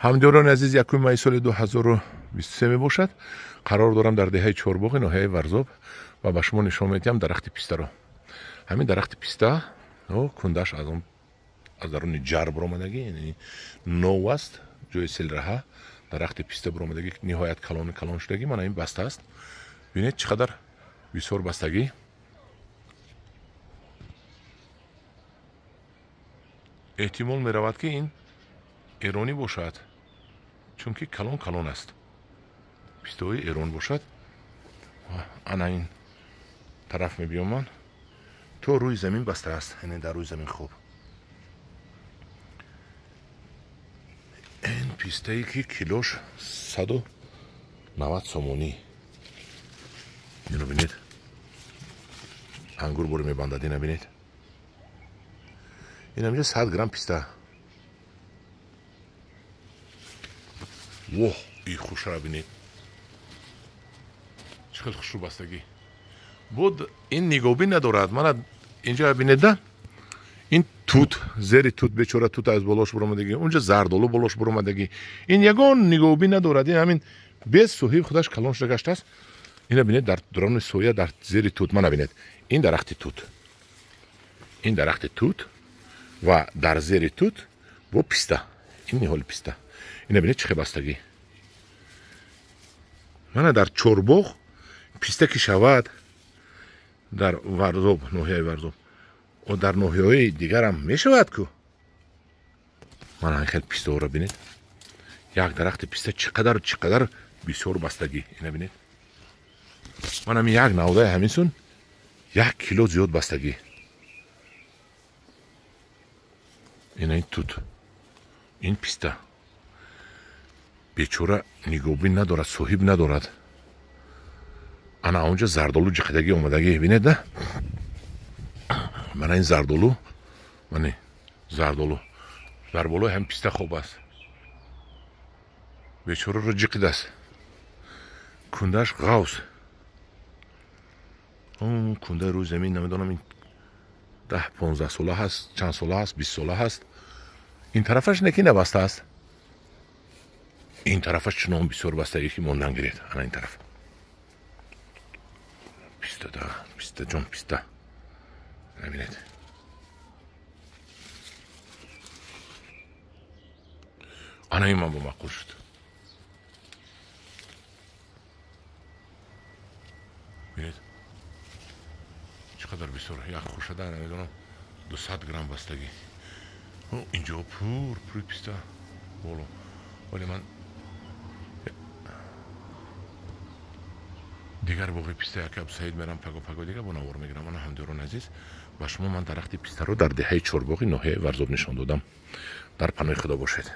Ҳамдиёрони азиз, 1 май соли 2023 мебошад. Қарор дорам дар деҳаи Чорбоғи ноҳияи Варзоб ва ба шумо нишон медиҳам дарахти пистаро. Ҳамин дарахти писта кундаш аз даруни ҷар баромадагӣ, яъне нов аст, ҷои селраҳа дарахти писта баромадагӣ, ниҳоят калони калон шудагӣ. Мана ин баста аст. Бинед чӣ қадар бисёр бастагӣ. Эҳтимол меравад, ки ин эронӣ бошад, чунки калон калон аст. Пистои эрон бошад. Ана ин тараф мебиём ман, то рӯи замин баста аст, яъне дар рӯи замин хуб. Ин пистае ки килош 190 сомонӣ. Ино бинед, ангур боре мебандад. Ина бинед, ин ҳаминҷа 100 грамм писта. Воҳ, и хушра бинед, чӣ хел хушрӯ бастагӣ. Буд ин нигоҳбин надорад. Мана инҷа бинед, ин тут, зери тут бечора тут аз болош баромадагӣ, унҷа зардолу болош баромадагӣ. Ин ягон нигоҳбин надорад. Ин ҳамин без соҳиб худаш калон шуда гаштааст. Ина бинед, дар дурони соя, дар зери тут. Мана бинед, ин дарахти тут, ин дарахти тут ва дар зери тут бо писта, ин ниҳоли писта. Ина бинед чӣ хел бастагӣ. Мана дар Чорбоғ писта ки шавад, дар Варзоб, ноҳияи Варзоб, дар ноҳияҳои дигарам мешавад ку. Мана ин хел пистаҳоро бинед. Як дарахти писта чӣ қадар чӣ қадар бисёр бастагӣ. Ина бинед, ман ҳамин як навдаи ҳамин сун 1 кило зиёд бастагӣ. Ина ин тут, ин писта. Бечора нигоҳбин надорад, соҳиб надорад. Ана онҷа зардолу ҷиқидагӣ омадагӣ, бинед да. Мана ин зардолу, мана зардолу дар болои ҳам писта хоб аст. Бечораро ҷиқидааст. Кундааш ғавс. Кундаи рӯи замин намедонам ин 10-15 сола ҳаст, чанд сола ҳаст, 20 сола ҳаст. Ин тарафаш неки набаста аст. Ин тарафаш чунон бисёр бастагӣ, ки мондан гиред. Ана ин тараф писта, да, писта ҷон, писта. Бинед, ана ин ман бо маъқул шуд. Бинед чӣ қадар бисёр, як хушада намедонам 200 грамм бастагӣ. Инҷо пур пури писта боло. Вале ман дигар боғи писта як Абусаид мерам, паго паго дига бо навор мегирам. Ана ҳамдиёрони азиз, ба шумо ман дарахти пистаро дар деҳаи Чорбоғи ноҳияи Варзоб нишон додам. Дар паноҳи Худо бошед.